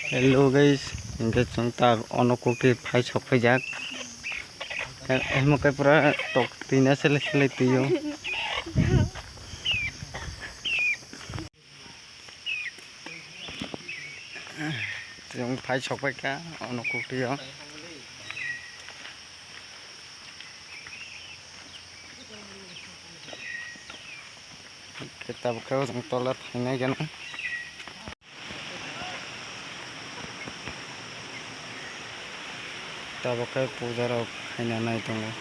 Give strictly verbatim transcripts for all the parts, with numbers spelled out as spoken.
Hello guys, hingke chwng ta ono kukti phai sok phaijak. Emo khe pura tok twina sele sele twio. Chwng phai sok phaikha ono kuktio. Tabuk khe o chwng tola thainai gana. Tabuk khe puja rok khaina nai tongo.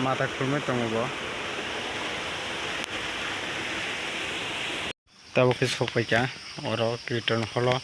Mata khulumui tongo bo. Tabuk khe sokpaikha oro kirtan holo.